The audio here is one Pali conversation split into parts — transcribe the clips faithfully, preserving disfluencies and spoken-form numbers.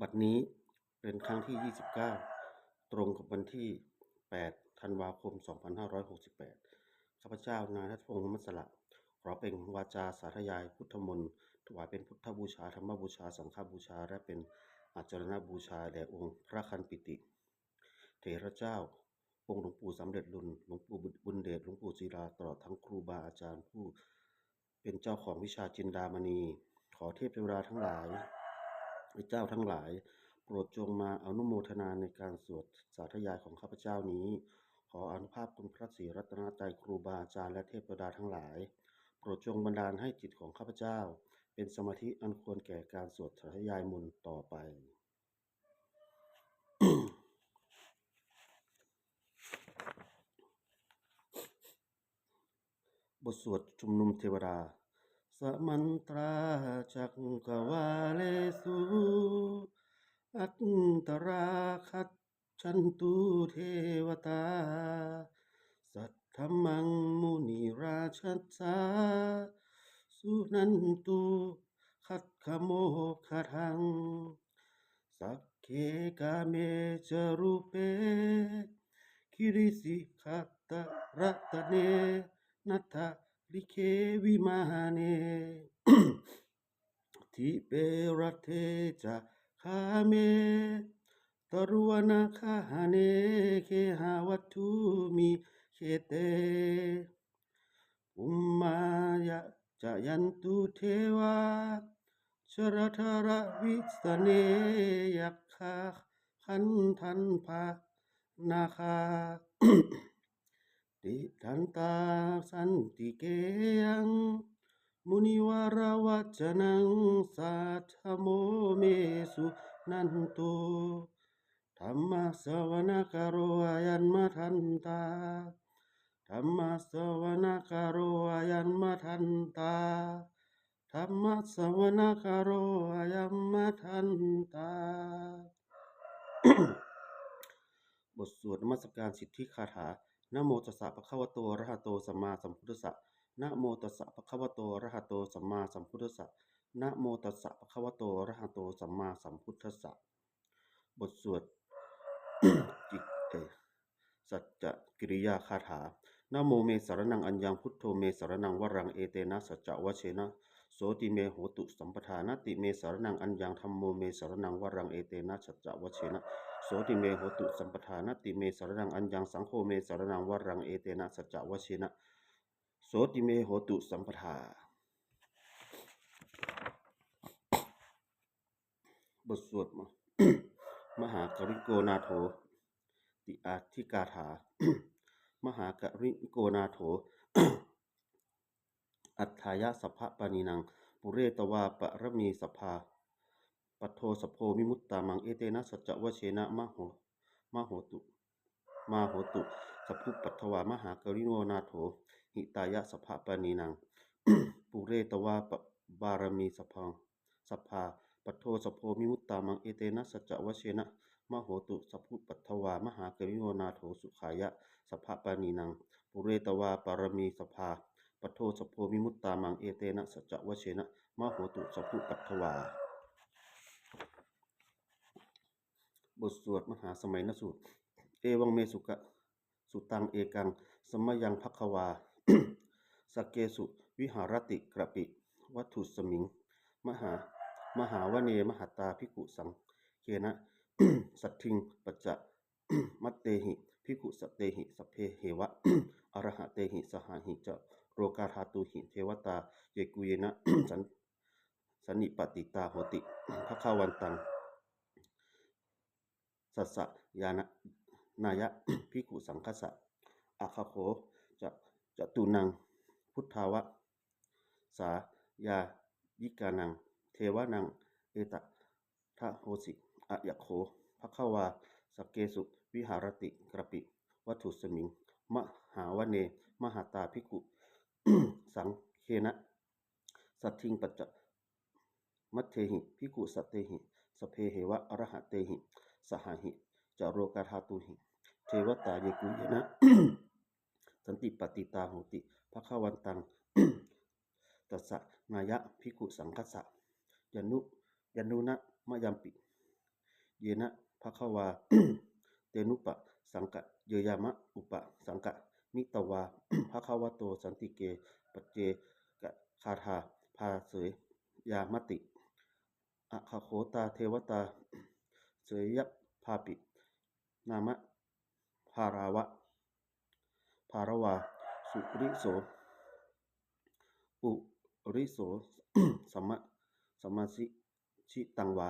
บัดนี้เป็นครั้งที่ ยี่สิบเก้า ตรงกับวันที่ แปด ธันวาคม สองพันห้าร้อยหกสิบแปด ข้าพเจ้านายทัศพงษ์ พรหมมัสสละ ขอเปล่งวาจาสาธยายพุทธมนต์ ถวายเป็นพุทธบูชา ธรรมบูชา สังฆบูชา และเป็นอาจารณบูชาแด่องค์พระคันปิติ เถระเจ้า องค์หลวงปู่สำเร็จลุน หลวงปู่บุญเดช หลวงปู่ศิลา ตลอดทั้งครูบาอาจารย์ผู้เป็นเจ้าของวิชาจินดามณี ขอเทพเทวดาทั้งหลาย เจ้าทั้งหลาย โปรดจงมาอนุโมทนาในการสวดสาธยายของข้าพเจ้านี้ ขออานุภาพคุณพระศรีรัตนตรัย ครูบาอาจารย์ และเทพเทวดาทั้งหลาย โปรดจงบันดาลให้จิตของข้าพเจ้า เป็นสมาธิอันควรแก่การสวดสาธยายมนต์ต่อไป บทสวดชุมนุมเทวดา Samantā cakkavāḷesu, atrāgacchantu devatā, saddhammaṃ munirājassa, suṇantu saggamokkhadaṃ. Sagge kāme ca rūpe girisikharataṭe cantalikkhe vimāne, dīpe raṭṭhe ca gāme taruvanagahane gehavatthumhi khette, bhummā cāyantu devā jalathalavisame yakkhagandhabbanāgā, tiṭṭhantā santike yaṃ munivaravacanaṃ sādhavo me suṇantu. Dhammassavanakālo ayam bhadantā. Dhammassavanakālo ayam bhadantā. Dhammassavanakālo ayam bhadantā. บทสวดนมัสการสิทธิคาถา Namo tassa bhagavato arahato sammāsambuddhassa. Namo tassa bhagavato arahato sammāsambuddhassa. Namo tassa bhagavato arahato sammāsambuddhassa. บทสวด จิตเอ่อ สัจจกิริยาคาถา Namo me saraṇaṃ aññaṃ, buddho me saraṇaṃ varaṃ, etena saccavajjena sotthi me hotu sabbadā. Natthi me saraṇaṃ aññaṃ, dhammo me saraṇaṃ varaṃ, etena saccavajjena sotthi me hotu sabbadā. Natthi me saraṇaṃ aññaṃ, saṅgho me saraṇaṃ varaṃ, etena saccavajjena sotthi me hotu sabbadā. บทสวดมหาการุณิโกนาโถติอาทิกาถา Mahākāruṇiko nātho atthāya sabbapāṇinaṃ, pūretvā pāramī sabbā, patto sambodhimuttamaṃ, etena saccavajjena mā ho mā hotu mā hotu sabbupaddavā. Mahākāruṇiko nātho hitāya sabbapāṇinaṃ, pūretvā pāramī sabbā sabbā, patto sambodhimuttamaṃ, etena saccavajjena mā hotu sabbupaddavā. Mahākāruṇiko nātho sukhāya sabbapāṇinaṃ, pūretvā pāramī sabbā, patto sambodhimuttamaṃ, etena saccavajjena mā hotu sabbupaddavā. บทสวดมหาสมัยนสูตร Evaṃ me sukha sutaṃ. Ekaṃ samayaṃ bhagavā sakkesu viharati kapilavatthusmiṃ mahā mahāvane mahatā bhikkhusaṅghena saddhiṃ pañcamattehi bhikkhusatehi sabbeheva arahantehi sahahi ca lokadhātūhi devatā yebhuyyena san sannipatitā honti bhagavantaṃ dassanāya bhikkhusaṅghassa. Aggakkho ca catunnaṃ buddhāva sāyāyikānaṃ devānaṃ etadahosi: Ayaṃ kho bhagavā sakkesu viharati kapilavatthusmiṃ mahāvane mahatā bhikkhusaṅghena saddhiṃ pañcamattehi bhikkhusatehi sabbeheva arahantehi sahahi ca lokadhātūhi devatā yebhuyyena sannipatitā honti bhagavantaṃ dassanāya bhikkhusaṅghassa. Yannū yanunnayampi. Yena bhagavā tenupasaṅkameyyāma, upasaṅkamitvā bhagavato santike paccekagāthā bhāseyyāmāti. Atha kho tā devatā seyyathāpi nāma balavā, balavā puriso, puriso sama, sammiñjitaṃ vā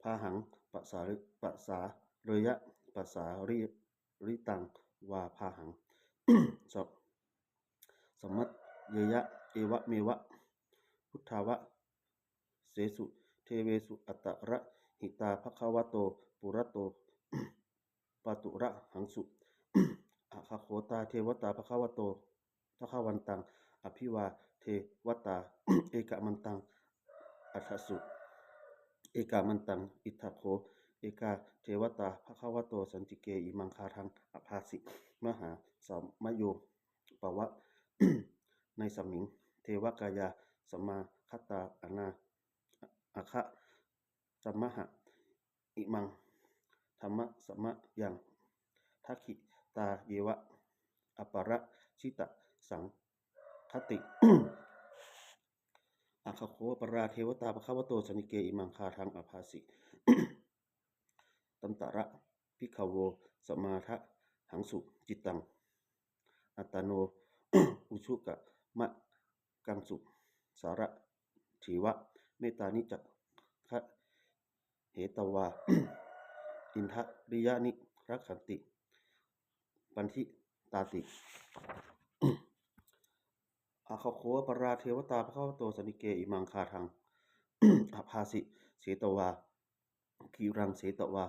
bāhaṃ pasāre, pasāreyya, pasāritaṃ vā bāhaṃ sa, sammiñjeyya, evameva suddhāva sesu devesu antarahitā bhagavato purato pāturahaṃsu. Atha kho tā devatā bhagavato, bhagavantaṃ abhivādetvā ekamantaṃ aṭṭhaṃsu. Ekamantaṃ. Idha kho ekā devatā bhagavato santike imaṃ gāthaṃ abhāsi: Mahāsamayo pavaṇṇesmiṃ, devakāyā samāgatā, anā, āgatamha imaṃ dhammasamayaṃ, dakkhitāyeva aparājitasaṅghanti. Atha kho aparā devatā bhagavato santike imaṃ gāthaṃ abhāsi: Tatra bhikkhavo samādahaṃsu cittaṃ attano ujukamakaṃsu, sārathīva nettāni gahetvā, indriyāni rakkhanti paṇḍitāti. Atha kho aparā devatā bhagavato santike imaṃ gāthaṃ abhāsi: Chetvā khīlaṃ chetvā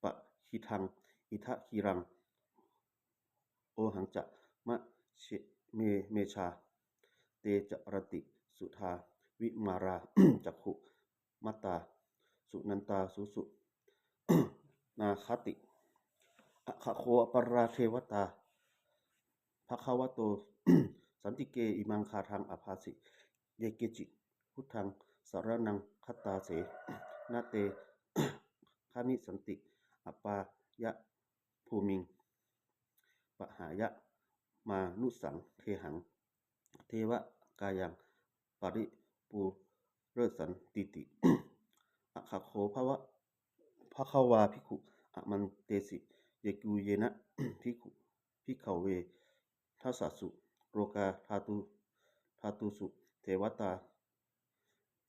palighaṃ, indakhīlaṃ ohacca me, mecca, te caranti suddhā vimalā, cakkhumatā sudantā susunāgāti. Atha kho aparā devatā bhagavato santike imaṃ gāthaṃ abhāsi: Ye keci buddhaṃ saraṇaṃ gatāse, na te gamissanti apāyabhūmiṃ, pahāya mānusaṃ dehaṃ, devakāyaṃ paripūressantīti. Atha kho bhava, bhagavā bhikkhū āmantesi: Yebhuyyena bhikkhū, bhikkhave, dasasu lokadhātu, dhātūsu devatā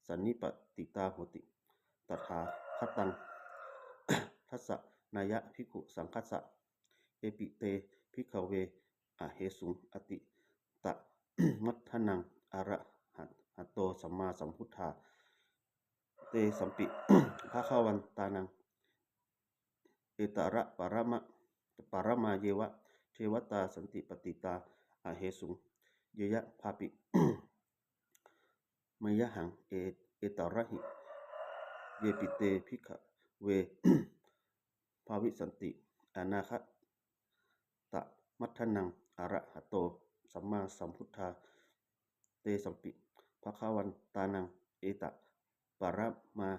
sannipatitā honti tathāgataṃ dassanāya bhikkhusaṅghassa. Yepi te bhikkhave ahesuṃ atītamaddhānaṃ arahanto sammāsambuddhā, tesampi bhagavantānaṃ etarā parama, paramāyeva devatā sannipatitā ahesuṃ, yāyāvāpi mayhaṃ e, etarahi. Yepi te bhikkhave bhavissanti anāgatamaddhānaṃ arahanto sammāsambuddhā, tesampi bhagavantānaṃ etarā parama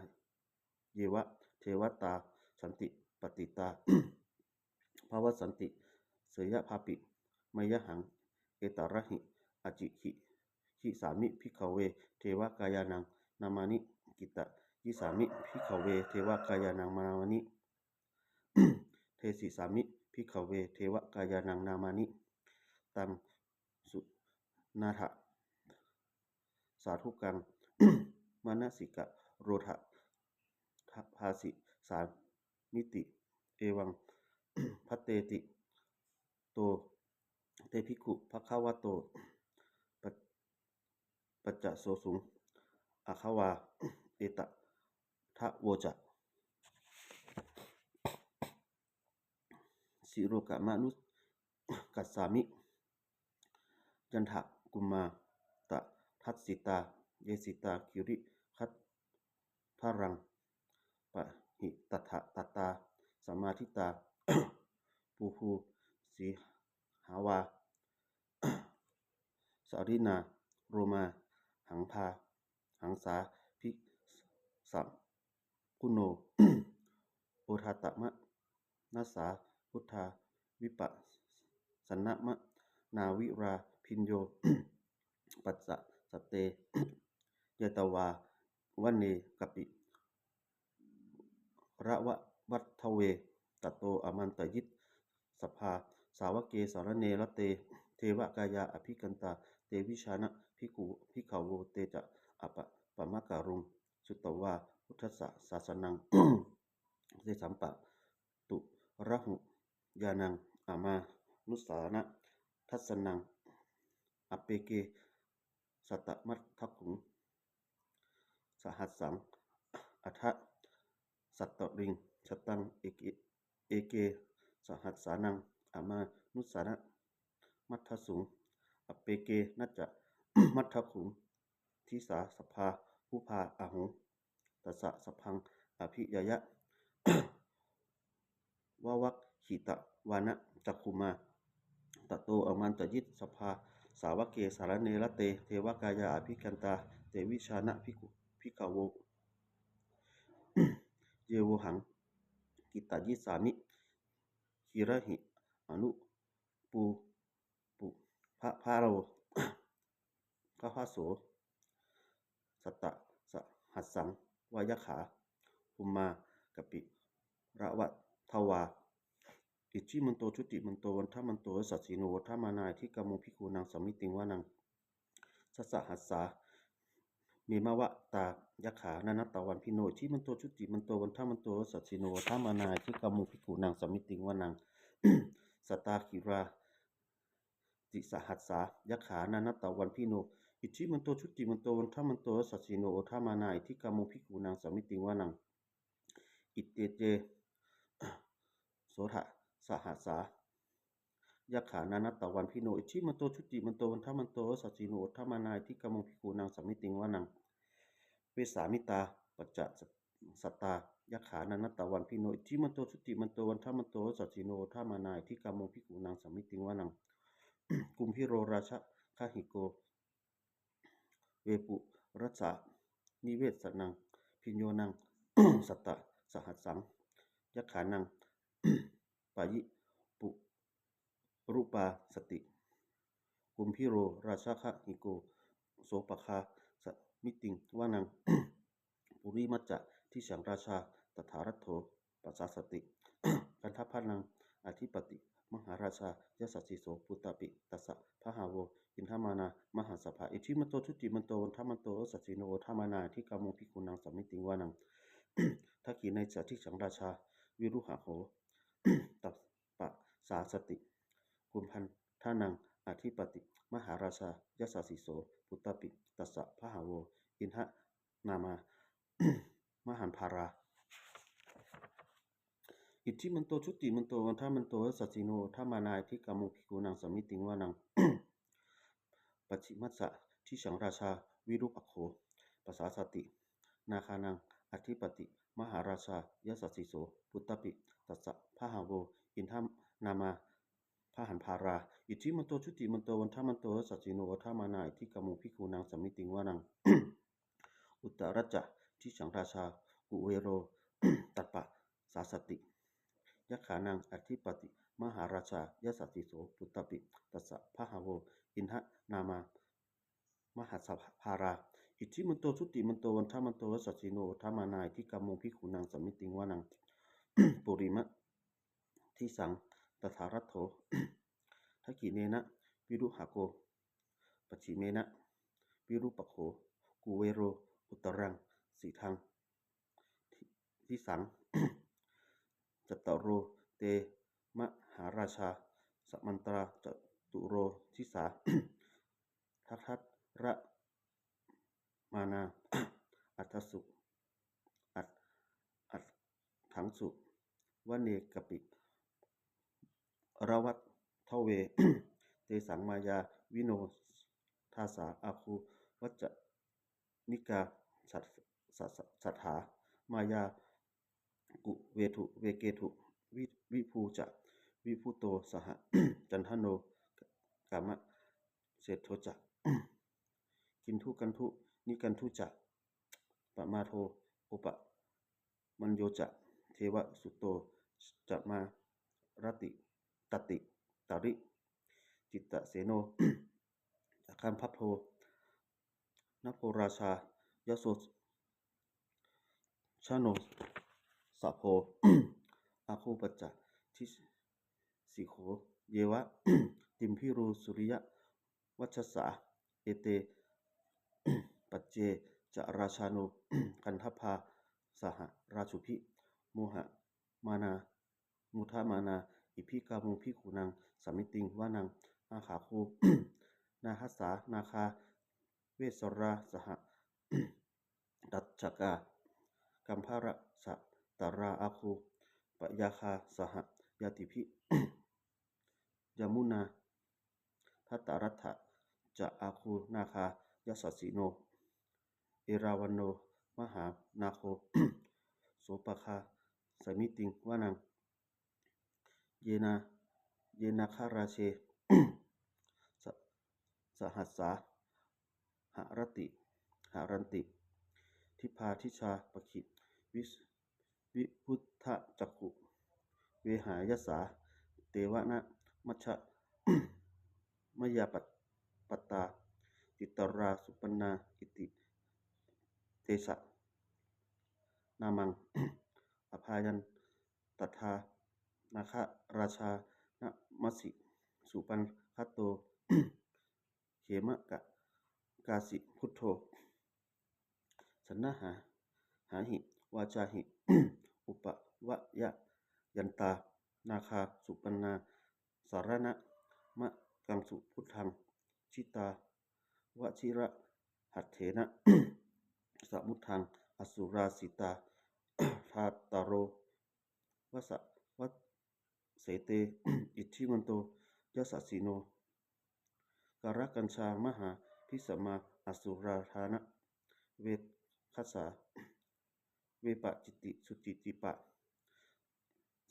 yeva devatā sannipatitā bhavissanti, yāyāvāpi mayhaṃ etarahi. Ācikkhissāmi bhikkhave devakāyānaṃ nāmāni. Kittayissāmi bhikkhave devakāyānaṃ nāmāni. Desissāmi bhikkhave devakāyānaṃ nāmāni. Taṃ suṇātha sādhukaṃ manasikarotha bhāsissāmīti. Evaṃ bhanteti kho te bhikkhū bhagavato paccassosuṃ. Athava etadavoca: Silokamanukassāmi, yattha bhummā tadassitā, ye sitā girigabbharaṃ, pahitattā samāhitā, puthū sīhāva sallīnā, lomahaṃsā haṃsābhisambhuno. Sattakuṇo odātamanasā, puthā vippasannamanāvilā, bhiyyo pañcasate ñatvā vane kāpilavatthave, tato āmantayi satthā sāvake sāsane rate, devakāyā abhikkantā te vijānātha bhikkhavo. Te ca ātappamakaruṃ sutvā buddhassa sāsanaṃ, tesampāturahu ñāṇaṃ amanussāna dassanaṃ, appeke satamaddakkhuṃ sahassaṃ atha sattariṃ, sataṃ eke, eke sahassānaṃ amanussānamaddasuṃ, appekenā ca maddasuṃ disā sabbā phuṭā ahuṃ. Tañca sabbaṃ abhiññāya vavakkhitvāna cakkhumā, tato āmantayi satthā sāvake sāsane rate, devakāyā abhikkantā te vijānātha bhikkhavo. Ye vohaṃ kittayissāmi girāhi anupubbaso, garbhubbho satasahassaṃ va yakkhā bhummā kāpilavatthavā, iddhimanto jutimanto vaṇṇavanto yasassino, modamānā abhikkāmuṃ bhikkhūnaṃ samitiṃ vanaṃ. Chasahassā me mayhavatthā yakkhā nānattavaṇṇino, iddhimanto jutimanto vaṇṇavanto yasassino, modamānā abhikkāmuṃ bhikkhūnaṃ samitiṃ vanaṃ. Sātāgirā tisahassā yakkhā nānattavaṇṇino, iddhimanto jutimanto vaṇṇavanto yasassino, modamānā abhikkāmuṃ bhikkhūnaṃ samitiṃ vanaṃ. Iccete soḷasasahassā yakkhā nānattavaṇṇino, iddhimanto jutimanto vaṇṇavanto yasassino, modamānā abhikkāmuṃ bhikkhūnaṃ samitiṃ vanaṃ. Vessāmittā pañcasatā yakkhā nānattavaṇṇino, iddhimanto jutimanto vaṇṇavanto yasassino, modamānā abhikkāmuṃ bhikkhūnaṃ samitiṃ vanaṃ. Kumbhīro rājagahiko vepullassa nivesanaṃ, bhiyyo naṃ satasahassaṃ yakkhānaṃ payirupāsati, kumbhīro rājagahiko sopāga samitiṃ vanaṃ. Purimañca disaṃ rājā dhataraṭṭho pasāsati, gandhabbānaṃ ādhipati mahārājā yasassi so. Puttāpi tassa bahavo indanāmā mahabbalā, iddhimanto jutimanto vaṇṇavanto yasassino, modamānā abhikkāmuṃ bhikkhūnaṃ samitiṃ vanaṃ. Dakkhiṇañca disaṃ rājā virūḷho tappasāsati, kumbhaṇḍānaṃ ādhipati mahārājā yasassi so. Puttāpi tassa bahavo indanāmā mahabbalā, iddhimanto jutimanto vaṇṇavanto yasassino, modamānā abhikkāmuṃ bhikkhūnaṃ samitiṃ vanaṃ. Pacchimañca disaṃ rājā virūpakkho pasāsati, nāgānaṃ ādhipati mahārājā yasassi so. Puttāpi tassa bahavo indanāmā mahabbalā, iddhimanto jutimanto vaṇṇavanto yasassino, modamānā abhikkāmuṃ bhikkhūnaṃ samitiṃ vanaṃ. Uttarañca disaṃ rājā kuvero tappasāsati, yakkhānaṃ ādhipati mahārājā yasassi so. Puttāpi tassa bahavo indanāmā mahabbalā, iddhimanto jutimanto vaṇṇavanto yasassino, modamānā abhikkāmuṃ bhikkhūnaṃ samitiṃ vanaṃ. Purimaṃ disaṃ dhataraṭṭho, dakkhiṇena virūḷhako, pacchimena virūpakkho, kuvero uttaraṃ disaṃ. Cattāro te mahārājā samantā caturo disā, daddallamānā aṭṭhaṃsu aṭṭhaṃsu vane kāpilavatthave. Tesaṃ māyāvino dāsā āgū vañcanikā saṭ-, sa-, sa-, saṭhā, māyā kuṭeṇḍu veṭeṇḍu vi-, viṭū ca viṭuṭo saha, candano kāmaseṭṭho ca kinnughaṇḍu nighaṇḍu ca, pamādo Opamañño ca devasūto ca māratati, tari cittaseno gandhabbo naḷo rājā yaso janosabho. Āgū pañcasikho yeva timbarū suriyavacchasā, ete pañce ca rājāno gandhabbā saha rājubhi modamānā modamānā abhikkāmuṃ bhikkhūnaṃ samitiṃ vanaṃ. Athāgū nābhasā nāgā vesālā saha tacchakā kambalassatarā. Āgū pāyāgā saha ñātibhi yamunā dhataraṭṭhā ca. Āgū nāgā yasassino erāvaṇo mahānāgo sopāga samitiṃ vanaṃ. Ye nā ye nāgarāje sa- sahassā haranti haranti dibbā dijā pakkhi vis- visuddhacakkhū vehāyasā te vanamajjha- mayā pat- pattā citrā supaṇṇā iti tesa nāmaṃ. Abhayantadā nāgarājānamāsi supaṇṇato khemamakāsi buddho. Saṇhāhi vācāhi upavhayantā nāgā supaṇṇā saraṇamakaṃsu buddhaṃ. Jitā vajirahatthena samuddaṃ asurā sitā, dhātarā vasa- vasete iddhimanto yasassino. Kālakañjā mahābhismā asurā dānaveghasā, vepacitti sucitti pa-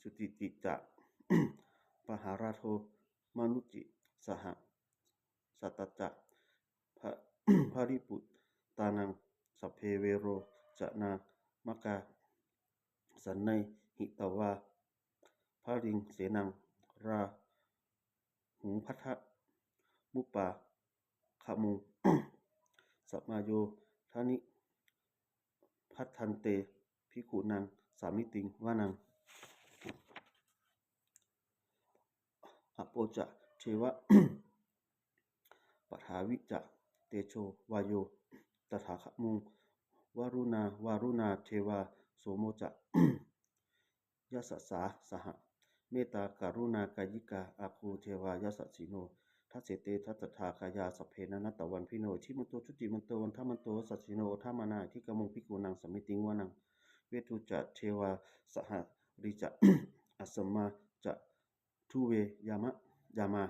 sucitti ca pahārādo mārucī saha satañca ba- baliputtānaṃ. Sabbe verocanāmakā sannayhitvā baliṃ senaṃ rāhubhaddamupāgamuṃ. Samayodāni bhaddante bhikkhūnaṃ samitiṃ vanaṃ. Apo ca devā paṭhavī ca tejo vāyo tadāgamuṃ. Varuṇā vāruṇā devā somo ca yasasā saha. Mettākaruṇākāyikā āgū devā yasassino. Dasete dasadhā kāyā sabbe nānattavaṇṇino, iddhimanto jutimanto vaṇṇavanto yasassino, modamānā abhikkāmuṃ bhikkhūnaṃ samitiṃ vanaṃ. Veṇḍū ca devā sahalī ca asamā ca duve yamā yāmā.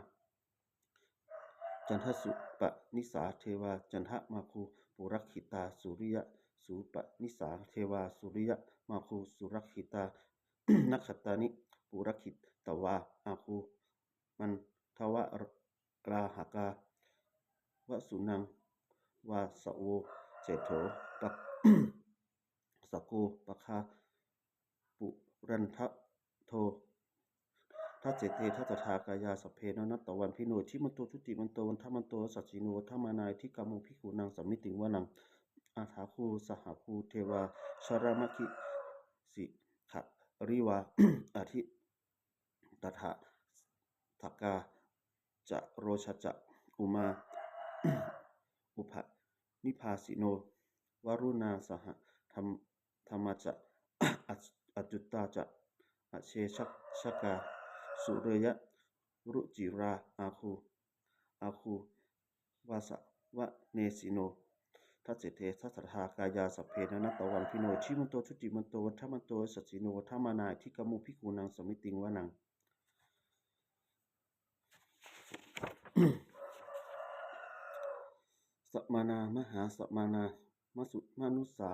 Candassūpanisā devā candamāgū purakkhitā, suriyassūpanisā devā suriyamāgū surakkhitā. Nakkhattāni purakkhitvā āgū mandavalāhakā, vasūnaṃ vāsavo seṭṭho pa- sako pāga purindado. Dasete dasadhā kāyā sabbe nānattavaṇṇino, iddhimanto jutimanto vaṇṇavanto yasassino, modamānā abhikkāmuṃ bhikkhūnaṃ samitiṃ vanaṃ. Athāgū sahabhū devā jalamaggisikhāriva, ariṭṭhakā ca rojā ca umā upanibhāsino. Varuṇā sahadhammā ca accutā ca anejakā, sūleyyarucirā āgū āgū vāsavanesino. Dasete dasadhā kāyā sabbe nānattavaṇṇino, iddhimanto jutimanto vaṇṇavanto yasassino, modamānā abhikkāmuṃ bhikkhūnaṃ samitiṃ vanaṃ. Samānā mahāsamānā māsu- mānusā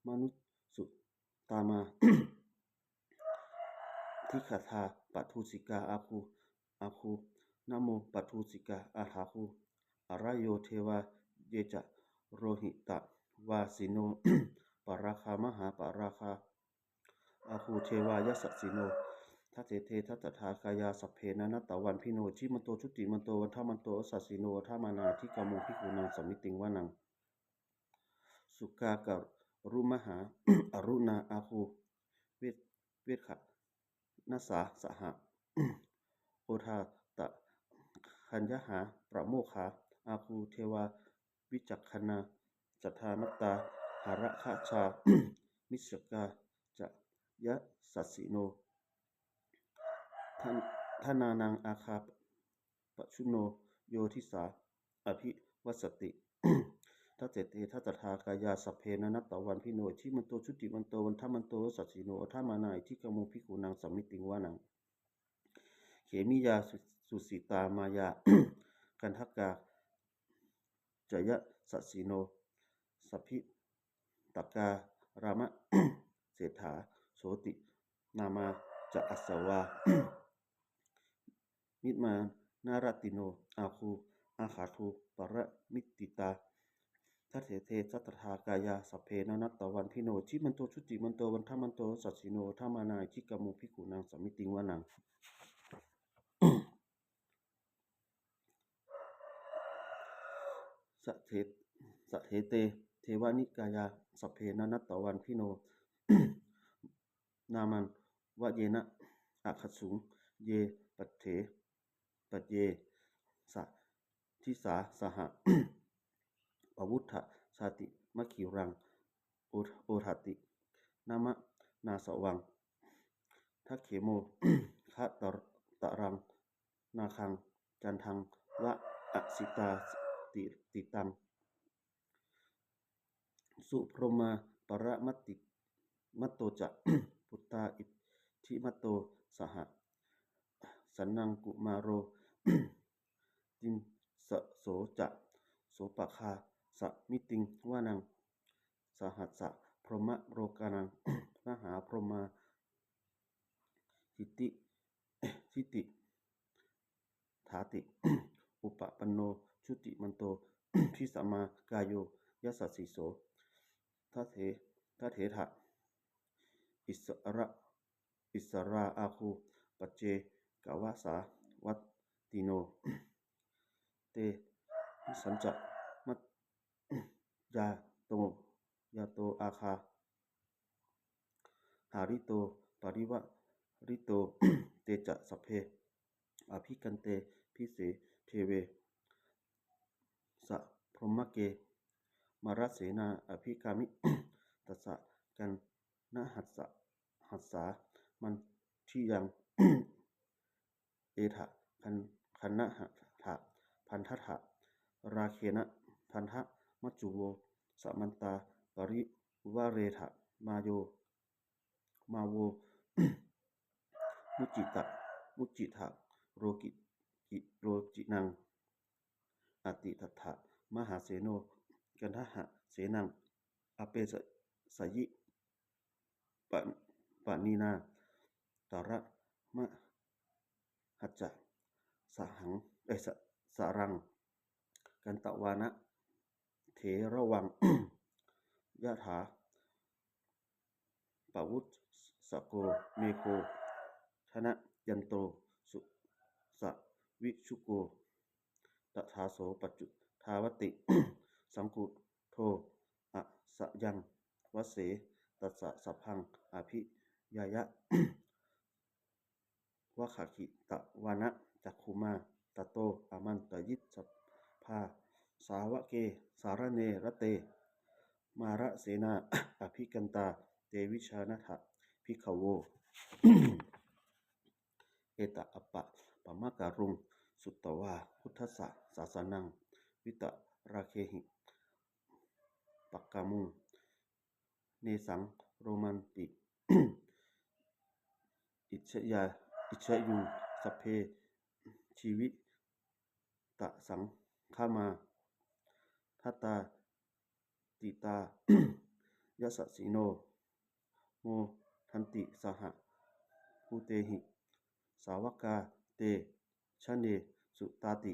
mānusuttamā, digaṇhā pathūsikā āgū āgū nāmo pathūsikā. Athāgū harayo devā ye ca lohitavāsino, pāragā mahāpāragā āgū devā yasassino. Dasete dasadhā kāyā sabbe nānattavaṇṇino, iddhimanto jutimanto vaṇṇavanto yasassino, modamānā abhikkāmuṃ bhikkhūnaṃ samitiṃ vanaṃ. Sukkā karumhā aruṇā āgū ve- vegassā saha, odātagayhā pāmokkhā āgū devā vicakkhaṇā, sadāmattā hāragajā missakā ca yasassino. Dhan- dhanānaṃ āgā pajjunno yo disā abhivassati. Dasete dasadhā kāyā sabbe nānattavaṇṇino, iddhimanto jutimanto vaṇṇavanto yasassino, modamānā abhikkāmuṃ bhikkhūnaṃ samitiṃ vanaṃ. Khemiyā su- tusitā māyā kaṭṭhakā ca yasassino, sabhiñjā rāmaseṭṭhā sotthināmā ca āsavā, nimmānaratino āgū āgāgū paramāyitā. Dasete dasadhā kāyā sabbe nānattavaṇṇino, iddhimanto jutimanto vaṇṇavanto yasassino, modamānā abhikkāmuṃ bhikkhūnaṃ samitiṃ vanaṃ. Sate- Dasete devanikāyā sabbe nānattavaṇṇino, nāmanvayena āgañchuṃ ye paje paje sa disā saha, pavutthajātimakhīlaṃ od- odati nāmanāsavaṃ. Dakkhemoghataraṃ nāgaṃ candaṃva asitātitaṃ. Subrahmā paramatto ca puttā iddhimato saha, sanaṅkumāro tisso ca sopāga samitiṃ vanaṃ. Sahassabrahmalokānaṃ mahābrahmā iti- iti- dāti upapanno jutimanto bhismākāyo yasassi so. Dase- dasettha issarā issarā āgū paccekavasavattino, tesañca ma- yāto yāto āgā hārito parivārito. Te ca sabbe abhikkante bhise deve sabrahmake, mārasenā abhikkāmi tassa kaṇhassa hassā mandiyaṃ. Etha gaṇhatha bandhatha rāgena bandhamatthu vo, samantā parivāretha mā yo mā vo muñcittha muñcittha rocikiñcirevaṃ. Iti tattha mahāseno kaṇhasenaṃ apesayi pa- panīnā talamāhacca sahaṃ eh, sa- saraṃ katvāna bheravaṃ. Yathā pāvussako megho thanayanto su- savidhuko, tadā so paccudāvatti saṅkuddho asayaṃ vase. Tassa sabbaṃ abhiññāya vavakkhitvāna cakkhumā, tato āmantayi sabbā sāvake sāsane rate. Mārasenā abhikkantā te vijānātha bhikkhavo. Etappamakaruṃ sutvā buddhassa sāsanaṃ, vītarāgehi pakkāmuṃ nesaṃ lomampi iñjayuṃ. Sabbe jīvissāmaggā dattā ṭhitā yasassino, modanti saha bhūtehi sāvakā te janesutāti.